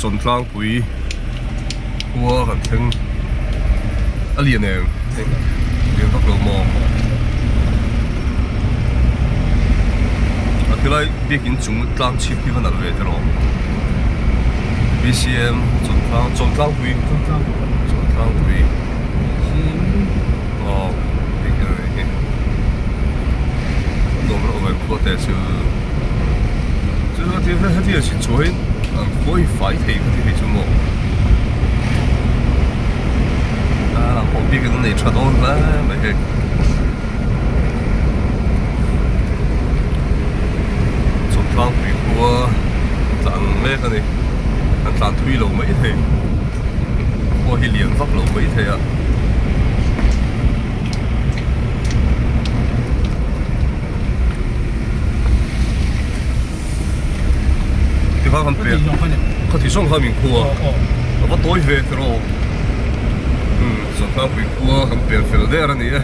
Chawntlangpui khua kan thleng a lian em hei lian vak lo maw a khilai biakin chung tlang chhip hi va nalh ve tiraw B_C_M Chawntlang Chawntlangpui Chawntlangpui aw biakin a nih hi a nuam reuh ve khua te chu chu hetiang chin chuan an khawi fai thei ka ti hei chu maw a lang pawh biakin an nei tha dawn hle mai hei Chawmtlangpui khua tlan mek a ni an tlan thui lo mai thei khua hi lian vak lo mai thei a. Tikha kan pek khati zawng kha min khua a va tawi ve tiraw umm Sangthangpui khua kan pel fel der a ni e.